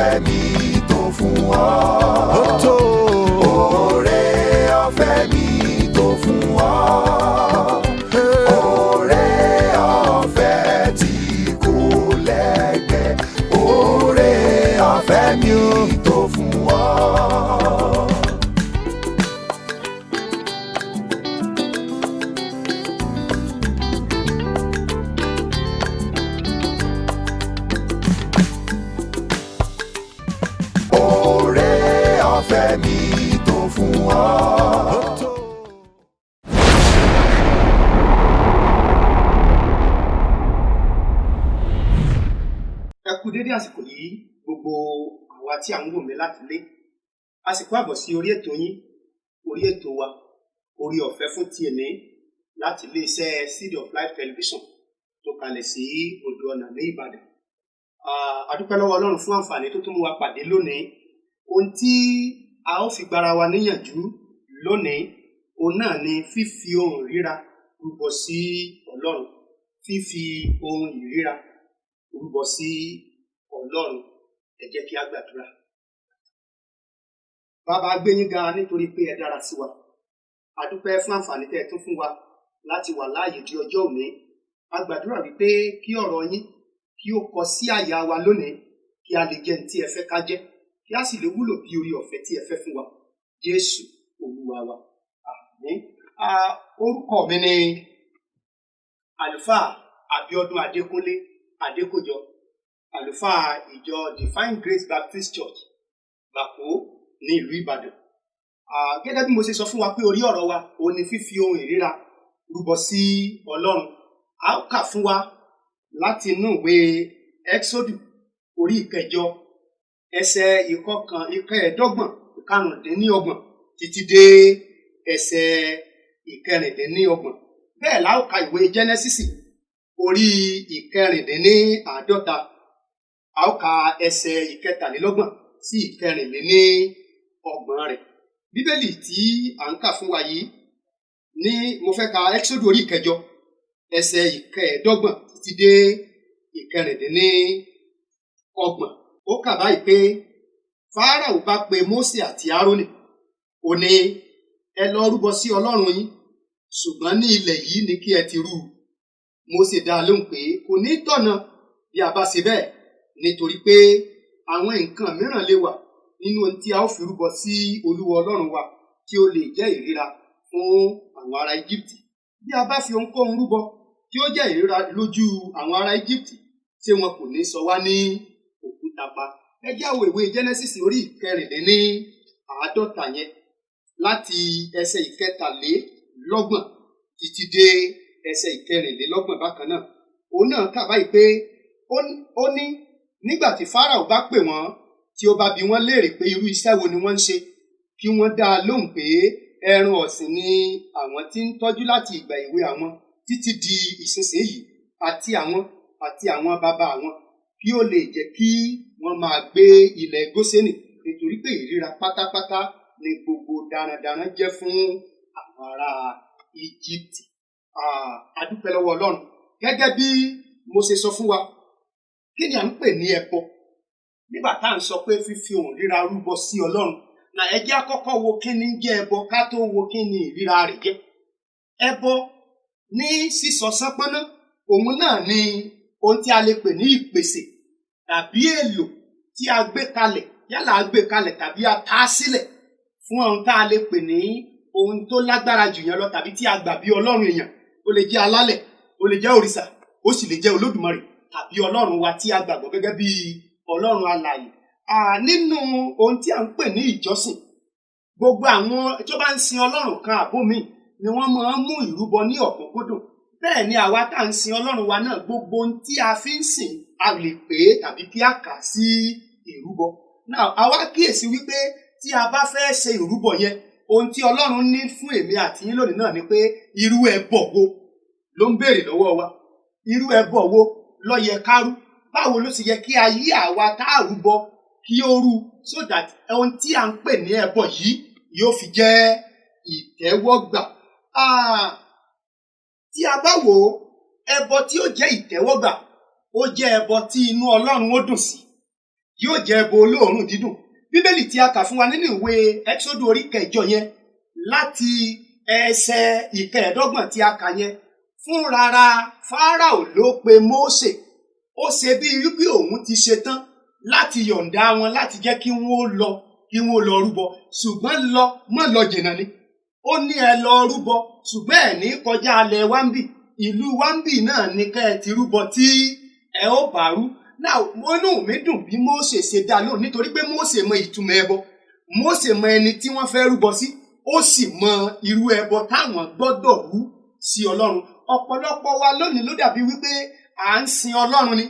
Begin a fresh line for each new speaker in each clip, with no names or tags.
Ọ̀fẹ́ mi tó fún ọ.
Ó tó.
Oore ọ̀fẹ́ mi tó fún ọ. Oore ọ̀fẹ́ tí kò lẹ́gbẹ́. Oore ọ̀fẹ́ mi tó fún ọ. Oore ọ̀fẹ́ mi tó fún ọ.
Ó tó.
Ẹ kú dédé àsìkò yìí, gbogbo àwa tí à ń wò mí láti lé. Àsìkò àbọ̀ sí orí ètò yín, orí ètò wa, Orí Ọ̀fẹ́ fún ti èmi, láti iléeṣẹ́ Seed of Life Television tó kalẹ̀ sí Odò Ọ̀nà ní Ìbàdàn. A dúpẹ́ lọ́wọ́ Ọlọ́run fún àǹfààní tó tún mú wa pàdé lónìí. Ohun tí a ó fi gbára wa níyànjú lónìí, òun náà ni fífi ohun ríra rúbọ sí Ọlọ́run. Fífi ohun ìríra rúbọ sí Ọlọ́run. Ẹ jẹ́ kí a gbàdúrà. Bàbá, gbé yín ga nítorí pé ẹ dára sí wa. A dúpẹ́ fún àǹfààní tẹ́ ẹ tún fún wa láti wà láàyè di ọjọ́ òní. A gbàdúrà wípé kí ọ̀rọ̀ yín kí ó kọ sí àyà wa lónìí, kí a lè jẹ́ ní tí ẹ fẹ́ ká jẹ́, kí a sì lè wúlò bí orí ọ̀fẹ́ tí ẹ fẹ́ fún wa. Jésù Olúwa wa. Àmín. Orúkọ mi ni Àlùfáà Abíọ́dún Adékúnlé Adékòjọ, àlùfáà ìjọ Divine Grace Baptist Church, Bàkó, ní ìlú Ìbàdàn. Gẹ́gẹ́ bí mo ṣe sọ fún wa pé orí ọ̀rọ̀ wa òun ni fífi ohun ìríra rúbọ sí Ọlọ́run. A ó kà fún wa láti inú ìwé Exodus orí 8, ẹsẹ̀ 25, 25 títí dé ẹsẹ̀ 26. Bẹ́ẹ̀ la ó ka ìwé Genesis orí 46, a ó ka ẹsẹ̀ 23 sí 34 rẹ̀. Bíbélì tí à ń kà fún wa yìí ní mo fẹ́ ka Exodus orí 8, ẹsẹ̀ 25 títí dé 26. Ó kà báyìí pé Fáráò bá pe Mósè àti Árónì, ó ní, "Ẹ lọ rúbọ sí Ọlọ́run yín, ṣùgbọ́n ní ilẹ̀ yìí ni kí ẹ ti rú u." Mósè dá a lóhùn pé kò ní tọ̀nà bí a bá ṣe bẹ́ẹ̀, nítorí pé àwọn nǹkan mìíràn lè wà nínú ohun tí a ó fi rúbọ sí Olúwa Ọlọ́run wa tí ó lè jẹ́ ìríra fún àwọn ará Íjíbítì. Bí a bá fi ohunkóhun rúbọ tí ó jẹ́ ìríra lójú àwọn ará Íjíbítì, ṣé wọn kò ní sọ wá ní òkúta pa? Ẹ jẹ́ á wo ìwé Genesis orí 46 yẹn láti ẹsẹ̀ 23 títí dé ẹsẹ̀ 24 bákan náà. Òun náà kà báyìí pé ó ní nígbà tí Fáráò bá pè wọ́n, tí ó bá bi wọ́n léèrè pé irú iṣẹ́ wo ni wọ́n ń ṣe, kí wọ́n dá a lóhùn pé ẹran ọ̀sìn ni àwọn tí ń tọ́jú láti ìgbà èwe àwọn títí di ìsinsìnyí, àti àwọn àti àwọn bàbá àwọn, kí ó lè jẹ́ kí wọ́n máa gbé ilẹ̀ Góṣẹ́nì, nítorí pé ìríra pátápátá ni gbogbo darandaran jẹ́ fún àwọn ará Íjíbítì. A dúpẹ́ lọ́wọ́ Ọlọ́run. Gẹ́gẹ́ bí mo ṣe sọ fún wa, kí ni à ń pè ní ẹbọ? Nígbà tá à ń sọ pé fífi ohun ríra rúbọ sí Ọlọ́run, nà ẹ jẹ́ á kọ́kọ́ wo kí ni ń jẹ́ ẹbọ ká tó wo kí ni ìríra rẹ̀ jẹ́. Ẹbọ ní sísọ sánpọ́nná, òun náà ni ohun tí a lè pè ní ìpèsè tàbí èlò tí a gbé kalẹ̀, yálà a gbé kalẹ̀ tàbí a ta á sílẹ̀ fún ohun tá a lè pè ní ohun tó lágbára jù yẹn lọ tàbí tí a gbà bí Ọlọ́run èèyàn. Ó lè jẹ́ alálẹ̀, ó lè jẹ́ òrìṣà, ó sì lè jẹ́ Olódùmarè tàbí Ọlọ́run wa tí a gbàgbọ́ gẹ́gẹ́ bí Ọlọ́run alààyè. Nínú ohun tí à ń pè ní ìjọsìn, gbogbo àwọn tó bá ń sin Ọlọ́run kan àbó míì ni wọ́n máa ń mú ìrúbọ ní ọ̀kúnkúndùn. Bẹ́ẹ̀ ni àwa tá à ń sin Ọlọ́run wa náà, gbogbo ohun tí a fi ń sìn a lè pè é tàbí kí a kà sí ìrúbọ. Now, àwa kíyèsí wípé tí a bá fẹ́ ṣe ìrúbọ yẹn, ohun tí Ọlọ́run ní fún èmi àti yín lónìí náà ni pé irú ẹbọ wo ló ń béèrè lọ́wọ́ wa, irú ẹbọ wo ló yẹ ká rú, báwo ló sì yẹ kí a yí àwa tá a rúbọ kí ó rú, so that ohun tí à ń pè ní ẹbọ yìí yóò fi jẹ́ ìtẹ́wọ́gbà. Tí a bá wò ó, ẹbọ tí ó jẹ́ ìtẹ́wọ́gbà, ó jẹ́ ẹbọ tí inú Ọlọ́run ó dùn sí. Yóò jẹ́ ẹbọ olóòórùn dídùn. Bíbélì tí a kà fún wa nínú ìwé Ẹ́kísódù orí kẹjọ yẹn láti ẹsẹ̀ 25 tí a kà yẹn, fúnrara Fáráò ló pe Mósè. Ó ṣe bí wípé òun ti ṣetán láti yọ̀ǹda wọn láti jẹ́ kí wọ́n lọ, kí wọ́n lọ rúbọ, ṣùgbọ́n lọ mọ́ lọ jìnnà ni. Ó ní ẹ lọ rúbọ, ṣùgbọ́n ẹ̀ ní kọjá alẹ́ wáńbì, ìlú wáńbì náà ní kẹ́ ẹ ti rúbọ tí ẹ ó bá rú. Náà inú mi dùn bí Mósè ṣe dá lóhùn, nítorí pé Mósè mọ ìtumọ̀ ẹbọ, Mósè mọ ẹni tí wọ́n fẹ́ rúbọ sí, ó sì mọ irú ẹbọ táwọn gbọ́dọ̀ rú sí Ọlọ́run. Ọ̀pọ̀lọpọ̀ wa lónìí ló dàbí wípé à ń sin Ọlọ́run ni,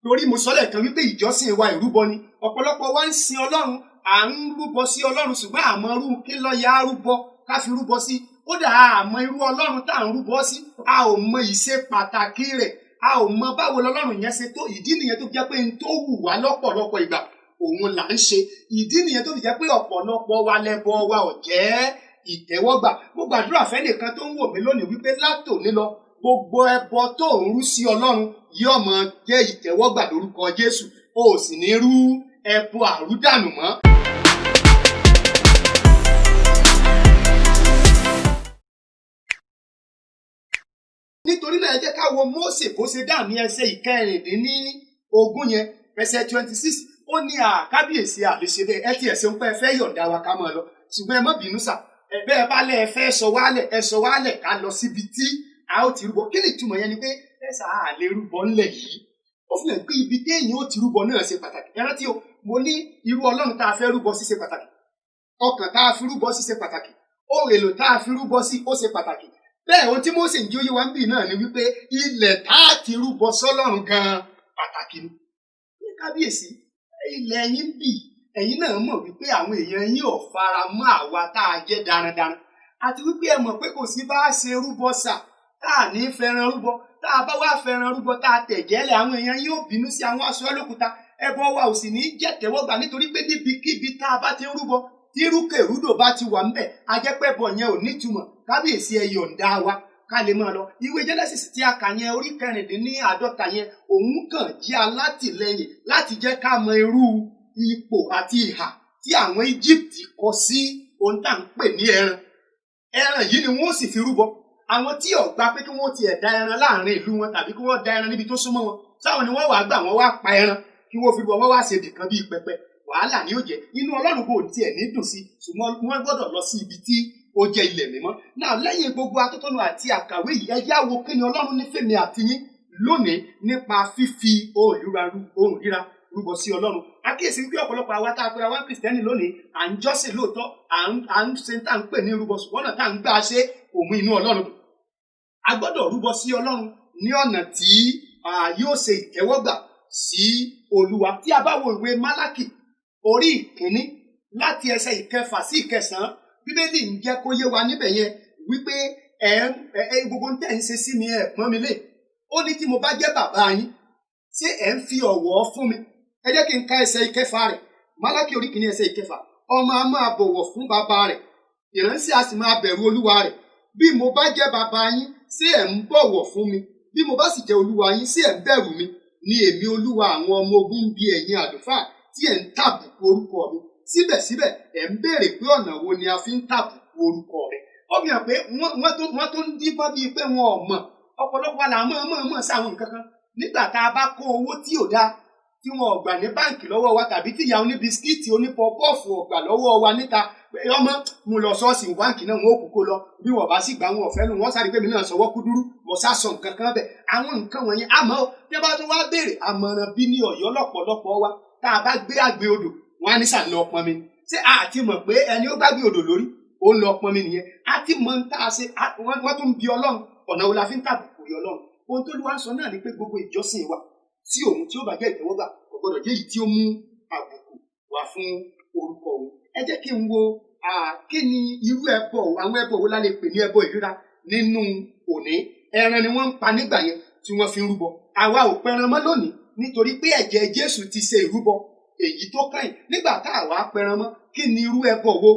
torí mo sọ lẹ́ẹ̀kan wípé ìjọsìn wa ìrúbọ ni. Ọ̀pọ̀lọpọ̀ wa ń sin Ọlọ́run, à ń rúbọ sí Ọlọ́run, ṣùgbọ́n àmọ́ irú kí ló yá rúbọ ká fi rúbọ sí. Kódà àmọ́ irú Ọlọ́run tá à ń rúbọ sí, a ò mọ ìṣe pàtàkì rẹ̀, a ò mọ báwo lọ́lọ́run yẹn ṣe tó. Ìdí nìyẹn tó fi jẹ́ pé n tó wù wá lọ́pọ̀lọpọ̀ ìgbà òun là ń ṣe. Ìdí nìyẹn tó fi jẹ́ pé ọ̀pọ̀lọpọ̀ wa lẹ́bọ wa ò jẹ́ ìtẹ́wọ́gbà. Mo gbàdúrà fẹ́nìkan tó ń wò mí lónìí wípé látòní lọ, gbogbo ẹbọ tó ń rú sí Ọlọ́run yóò máa jẹ́ ìtẹ́wọ́gbà lórúkọ Jésù. O ò sì ní rú ẹbọ àrúdànù mọ́. Nítorí náà ẹ jẹ́ ká wo Mósè bó ṣe dà ní ẹsẹ̀ 26 yẹn, ẹsẹ̀ 26. Ó ní àkábíyèsí àlèṣe bẹ́ẹ̀, ẹ ti ẹ̀sẹ̀ ń pẹ́ fẹ́ yọ̀ǹda wa ká máa lọ, ṣùgbọ́n ẹ má bínú sà, ẹ̀bẹ́ ẹ bá lẹ́ ẹ fẹ́ sọ wálẹ̀, ẹ sọ wálẹ̀ ká lọ síbi tí a ó ti rúbọ. Kí ni ìtumọ̀ yẹn ni pé ẹ sà á lè rúbọ ńlẹ̀ yìí. Ó fi hàn pé ibi téèyàn ó ti rúbọ náà ṣe pàtàkì. Ẹ rántí o, mo ní irú Ọlọ́run tá a fẹ́ rúbọ sí ṣe pàtàkì, ọkàn tá a fi rúbọ sí ṣe pàtàkì, ohun èlò tá a fi rúbọ sí ó ṣe pàtàkì. Bẹ́ẹ̀ ohun tí Mósè ń jí ó yé wa ń bì náà ni wípé ilẹ̀ tá a ti rúbọ sọ́lọ́run gan-an pàtàkì ni. Ní kábíyèsí, ilẹ̀ yín bì, ẹ̀yin náà mọ̀ wípé àwọn èèyàn yín ò fara mọ́ àwa tá a jẹ́ darandaran, àti wípé ẹ mọ̀ pé kò sí bá a ṣe rúbọ sà tá a ní fẹ́ràn rúbọ. Tá a bá wá fẹ́ràn rúbọ tá a tẹ̀jẹ́lẹ̀, àwọn èèyàn yín ò bínú sí àwọn aṣọ ẹlòkúta, ẹbọ wa ò sì ní jẹ́ tẹ́wọ́gbà, nítorí pé níbikíbi tá a bá ti ń rúbọ tí rúkèrúdò bá ti wà ńbẹ̀, ajẹ́pẹ́bọ yẹn ò nítumọ̀. Kábíyèsí ẹ yọ̀ǹda wa ká lè máa lọ. Ìwé Genesis tí a kà yẹn orí 46 yẹn, òun kàn jẹ́ alátìlẹ́yìn láti jẹ́ ká mọ irú ipò àti ìhà tí àwọn Egypt kọ sí ohun tá à ń pè ní ẹran. Ẹran yìí ni wọ́n sì fi rúbọ. Àwọn tí ò gbà pé kí wọ́n tiẹ̀ da ẹran láàrin ìlú wọn tàbí kí wọ́n da ẹran níbi tó súnmọ́ wọn, sáwọn ni wọ́n wàá gbà wọ́n wá pa ẹran kí wọ́n fi rúbọ, wọ́n wá ṣe ibìkan bíi pẹpẹ. Wàhálà ni ó jẹ́, inú Ọlọ́run kò tiẹ̀ ní dùn sí, ṣùgbọ́n wọ́n gbọ́dọ̀ lọ sí ibi tí ó jẹ́ ilẹ̀ mímọ́. Náà lẹ́yìn gbogbo atótónu àti àkàwé yìí, ẹ yá wo kí ni Ọlọ́run ní fèmí àti yín lónìí nípa fífi ohùn ríra rúbọ sí Ọlọ́run. Àkíyèsí wípé ọ̀pọ̀lọpọ̀ àwa tá a pera wá Kìrìsìtẹ́nì lónìí, à ń jọ́sìn lóòótọ́, à ń ṣe tá à ń pè ní rúbọ, ṣùgbọ́n ọ̀nà tá à ń gbà ṣe kò mú inú Ọlọ́run dùn. A gbọ́dọ̀ rúbọ sí Ọlọ́run ní ọ̀nà tí yóò ṣe ìtẹ́wọ́gbà sí Olúwa. Tí a bá wo ìwé Málákì orí 1 láti ẹsẹ̀ 6 sí 9, Bíbélì ń jẹ́ kó yé wa níbẹ̀ yẹn wípé ẹ gbogbo ń tẹ̀ ń ṣe sí mi ẹ pọ́n mi lé. Ó ní tí mo bá jẹ́ bàbá yín, ṣé ẹ ń fi ọ̀wọ̀ fún mi? Ẹ jẹ́ kí n ka ẹsẹ̀ 6 rẹ̀. Málákì orí 1 ẹsẹ̀ 6. Ọmọ a máa bọ̀wọ̀ fún bàbá rẹ̀, ìránṣẹ́ a sì máa bẹ̀rù olúwa rẹ̀. Bí mo bá jẹ́ bàbá yín, ṣé ẹ ń bọ̀wọ̀ fún mi? Bí mo bá sì jẹ́ olúwa yín, ṣé ẹ ń bẹ̀rù mi? Ní èmi olúwa àwọn ọmọ ogun ń bi ẹ̀yin àlùfáà tí ẹ̀ ń tàbùkù orúkọ mi. Síbẹ̀síbẹ̀ ẹ̀ ń béèrè pé ọ̀nà wo ni a fi ń tàbùkù orúkọ rẹ̀. Ó fi hàn pé wọ́n tó ń díbọ́n bíi pé wọn ò mọ̀. Ọ̀pọ̀lọpọ̀ wa là mọ̀ sáwọn nǹkan kan. Nígbà tá a bá kó owó tí ò dáa tí wọn ò gbà ní báǹkì lọ́wọ́ wa, tàbí tí ìyá oníbisikíìtì onípọpọ́ọ̀fù ò gbà lọ́wọ́ wa níta, ọmọ mo lọ ṣọ́ọ̀ṣì báǹkì náà wọn ò kúkó lọ, bí wọn bá sì gbà wọn ọ̀fẹ́ nù, wọn sáré pé mi náà sọwọ́ kúdúrú, mo sá sọ nǹkan kan bẹ̀. Àwọn nǹkan wọ̀nyẹn àmọ́ tí wọ́n bá tún wá béèrè àmọ̀ràn bí ní Ọ̀yọ́ lọ́pọ̀lọpọ̀ wa, tá a bá gbé àgbè odò wọn á ní sàn lọ pọn mi. Ṣé a ti mọ̀ pé ẹni ó gbàgbé odò lórí ó ń lọ pọn mi nìyẹn? A ti mọ̀ ń tá a ṣe, wọ́n tún bi Ọlọ́run ọ̀nà wo la fi ń tàbùkù rí Ọlọ́run. Ohun tó lù wá ń sọ náà ni pé gbogbo ìjọsìn wa tí òun tí ó bá jẹ́ ìtẹ́wọ́gbà kò gbọdọ̀ jẹ́ èyí tí ó mú àbùkù wá fún orúkọ òun. Ẹ jẹ́ kí n wo kí ni irú ẹbọ, àwọn ẹbọ wo la lè pè ní ẹbọ ìríra nínú òní. Ẹran ni wọ́n ń pa nígbà yẹn tí wọ́n fi ń rúbọ. Àwa ò pẹran mọ́ lónìí nítorí pé ẹ̀jẹ̀ Jésù ti ṣe ìrúbọ èyí tó kàn. Nígbà tá àwa pẹran mọ́, kí ni irú ẹbọ wo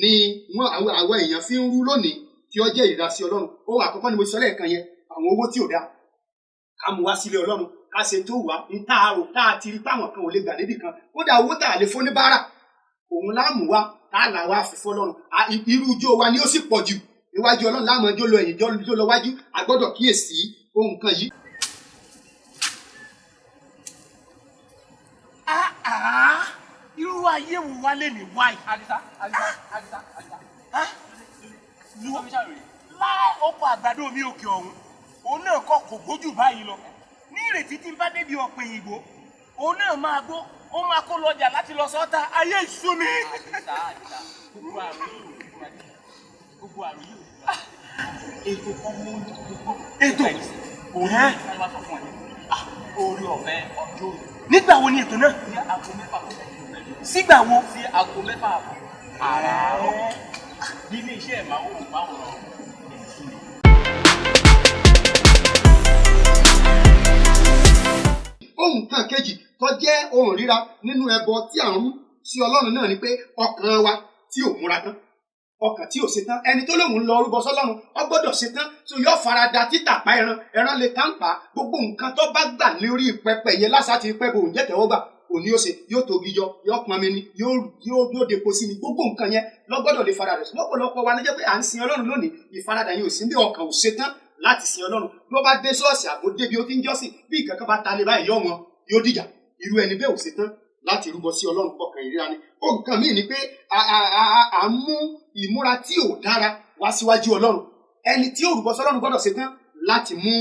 ni wọ́n àwọn èèyàn fi ń rú lónìí tí ó jẹ́ ìríra sí Ọlọ́run? Ohun àkọ́kọ́ ni mo sọ lẹ́ẹ̀kan yẹn, àwọn owó tí ò dáa ká mú wá sílé Ọlọ́run, Ká ṣe tó wà ní tá a rò tá a ti rí páwọn kan ò lè gbà níbì kan, kódà owó tá a lè fún oníbàárà òun láàmú wa tá a là wá fi fọ́lọ́run. Irú ijó wa ni ó sì pọ̀ jù níwájú Ọlọ́run, láàmú ijó lọ ẹ̀yìn, jó lọ wájú. A gbọ́dọ̀ kíyèsí ohun kan yìí.
Irú ayé wo wá lè ní wáyé.
Àdìsá, Àdìsá, Àdìsá, Àdìsá.
Láì ọkọ̀ àgbàdo mi òkè ọ̀hún, òun náà kọ́ kò gbójú báyìí lọ. Ní ìrètí tí n bá débi ọ̀pẹ̀ òyìnbó, òun náà máa gbó, ó máa kó lọ́jà láti lọ sọ́ta. Ayé ìṣú mi.
Àdìsá, Àdìsá, gbogbo àrùn yìí ò ní fún Àdìsá. Gbogbo àrùn yìí ò ní fún Àdìsá. Ètò kan mú gbogbo.
Ètò?
Òun ní sáré wá sọ fún ẹ. Orí ọ̀fẹ́ ọjọ́ òní.
Nígbà wo ni ètò náà?
Ní 6:30 kù mẹ́jọ.
Sígbà wo?
Sí 6:30 àràárọ̀. Nílé iṣẹ́ ìmáwòrán ètò.
Ohun kan kejì tó jẹ́ ohun ríra nínú ẹbọ tí à ń rú sí Ọlọ́run náà ni pé ọkàn wa tí ò múra tán, ọkàn tí ò ṣe tán. Ẹni tó lóun ń lọ rúbọ sọ́lọ́run, ó gbọ́dọ̀ ṣe tán tó yọ farada títà pa ẹran, ẹran lè tán pa gbogbo nǹkan tó bá gbà lórí pẹpẹ yẹn lásà ti pẹ bò ń jẹ tẹ́wọ́gbà òní ó ṣe yóò tóbi yọ, yóò pọnmi ni, yóò yóò depo sí ni, gbogbo nǹkan yẹn lọ́gbọ́dọ̀ lè farada sí. Lọ́pọ̀lọpọ̀ wa ló jẹ́ pé à ń sin Ọlọ́run lónìí, ìfaradà yẹn ò sí bí ọkàn ò ṣe tán láti sin Ọlọ́run. Bí wọ́n bá dé ṣọ́ọ̀ṣì àbò débi ó ti ń jọ́sìn, bí nǹkan kan bá ta lé báyìí yọ wọn yóò dìjà. Irú ẹni bẹ́ẹ̀ ò ṣe tán láti rúbọ sí Ọlọ́run, ọkàn ìríra ni. Ó nǹkan míì ni pé à ń mú ìmúra tí ò dára wá síwájú Ọlọ́run. Ẹni tí ó rúbọ sọ́lọ́run gbọ́dọ̀ ṣe tán láti mú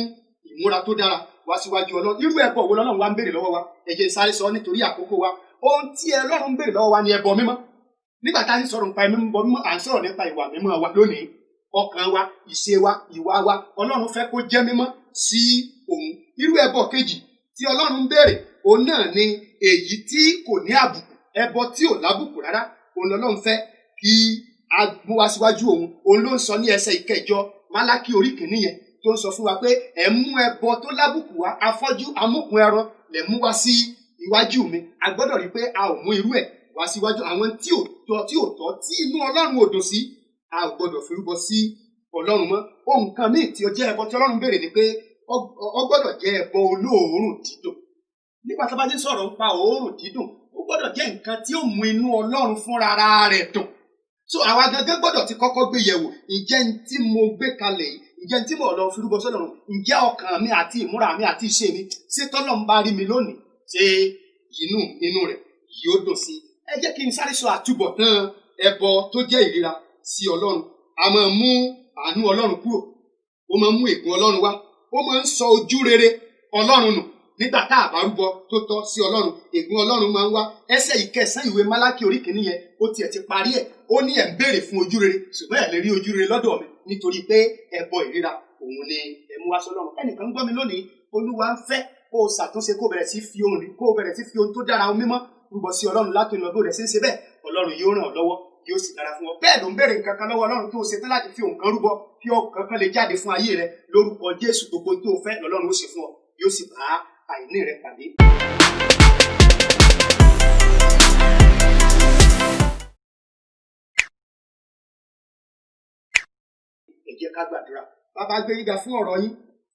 ìmúra tó dára wá síwájú Ọlọ́run. Irú ẹbọ wo lọ́lọ́run wá ń béèrè lọ́wọ́ wa? Ẹ jẹ́ sáré sọ nítorí àkókò wa. Ohun tí Ọlọ́run ń béèrè lọ́wọ́ wa ni ẹbọ mímọ́. Nígbà tá a ń sọ̀rọ̀ nípa ẹbọ mímọ́, à ń sọ̀rọ̀ nípa ìwà mímọ́ wa lónìí. Ọkàn wa, ìṣe wa, ìwà wa, Ọlọ́run fẹ́ kó jẹ́ mímọ́ sí òun. Irú ẹbọ kejì tí Ọlọ́run ń béèrè òun náà ni èyí tí kò ní àbùkù, ẹbọ tí ò lábùkù rárá, òun lọ́lọ́run fẹ́ kí a mú wá síwájú òun. Òun ló ń sọ ní ẹsẹ̀ ìkẹjọ Málákì orí kìíní yẹn, tó ń sọ fún wa pé ẹ mú ẹbọ tó lábùkù wá, afọ́jú amúkùn ẹran lẹ mú wá sí iwájú mi. A gbọ́dọ̀ rí i pé a ò mú irú ẹ̀ wá síwájú. Àwọn tí ò tọ́, tí ò tọ́, tí inú Ọlọ́run ò dùn sí, a ò gbọ́dọ̀ fi rúbọ sí Ọlọ́run mọ́. Ohun kan míì tí ó jẹ́ ẹbọ tí Ọlọ́run béèrè ni pé ó gbọ́dọ̀ jẹ́ ẹbọ olóòórùn dídùn. Nígbà tó bá ti ń sọ̀rọ̀ nípa òórùn dídùn, ó gbọ́dọ̀ jẹ́ nǹkan tí ó mú inú Ọlọ́run fúnra rẹ̀ dùn. So àwa gangan gbọ́dọ̀ ti kọ́kọ́ gbé yẹ̀wò, ǹjẹ́ n tí mo gbé kalẹ̀ yìí, ǹjẹ́ n tí mo lọ fi rúbọ sọ́lọ́run, ǹjẹ́ ọkàn mi àti ìmúra mi àti ìṣe mi, ṣé tọ́lọ́run bá rí mi lónìí, ṣé inú rẹ̀ yóò dùn sí i? Ẹ jẹ́ kí n sáré sọ àtúbọ̀tán ẹbọ tó jẹ́ ìríra sí Ọlọ́run. A máa mú àánú Ọlọ́run kúrò, ó máa ń mú ègún Ọlọ́run wá, ó máa ń sọ ojú rere Ọlọ́run nù. Nígbà tá a bá rúbọ tó tọ́ sí Ọlọ́run, ègún Ọlọ́run máa ń wá. Ẹsẹ̀ ìkẹsàn ìwé Málákì orí kìíní yẹn, ó tiẹ̀ ti parí ẹ̀. Ó ní ẹ̀ ń béèrè fún ojú rere, ṣùgbọ́n ẹ̀ lè rí ojú rere lọ́dọ̀ mi nítorí pé ẹbọ ìríra òun ni ẹ mú wá sọ́lọ́run. Ẹnìkan ń gbọ́ mi lónìí, Olúwa ń fẹ́ kó o ṣàtúnṣe, kó o bẹ̀rẹ̀ sí fi ohun rí, kó o bẹ̀rẹ̀ sí fi ohun tó dára, ohun mímọ́ rúbọ sí Ọlọ́run látòun lọ. Bí o rẹ̀ ṣe ń ṣe bẹ́ẹ̀, Ọlọ́run yóò ràn ọ́ lọ́wọ́, yóò sì dára fún ọ. Bẹ́ẹ̀ ló ń béèrè nǹkan kan lọ́wọ́ Ọlọ́run tó o ṣetán láti fi ohun kan rúbọ kí ọkàn kan lè jáde fún ayé rẹ. Lórúkọ Jésù, gbogbo tó o fẹ́ lọ́lọ́run ó ṣe fún ọ, yóò sì bá àìní rẹ pàdé. Ẹ jẹ́ ká gbàdúrà. Bàbá, gbé yíga fún ọ̀rọ̀ yín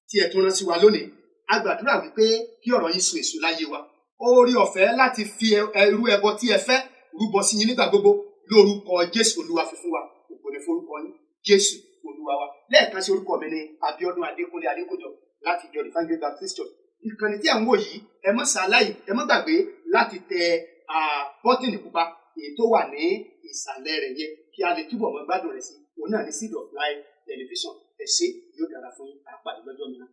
tí ẹ tún rán sí wa lónìí. A gbàdúrà wípé kí ọ̀rọ̀ yín so èso láyé wa. Oore ọ̀fẹ́ láti fi irú ẹbọ tí ẹ fẹ́ rúbọ sí yín nígbà gbogbo, lórúkọ Jésù Olúwa fi fún wa. Ògo ni forúkọ yín, Jésù Olúwa wa. Lẹ́ẹ̀kan sí, orúkọ mi ni Abíọ́dún Adékúnlé Adékòjọ láti ìjọ Refined Grace Baptist Church. Ìkànnì tí à ń wò yìí, ẹ má ṣaláì, ẹ má gbàgbé láti tẹ bọ́tìnì pupa èyí tó wà ní ìsàlẹ̀ rẹ̀ yẹn kí a lè túbọ̀ mọ́ gbádùn rẹ̀ sí. Òun náà ní Seed of Life Television. Ẹ ṣé, yóò dára fún yín. Àpàdé lọ́jọ́ mìíràn.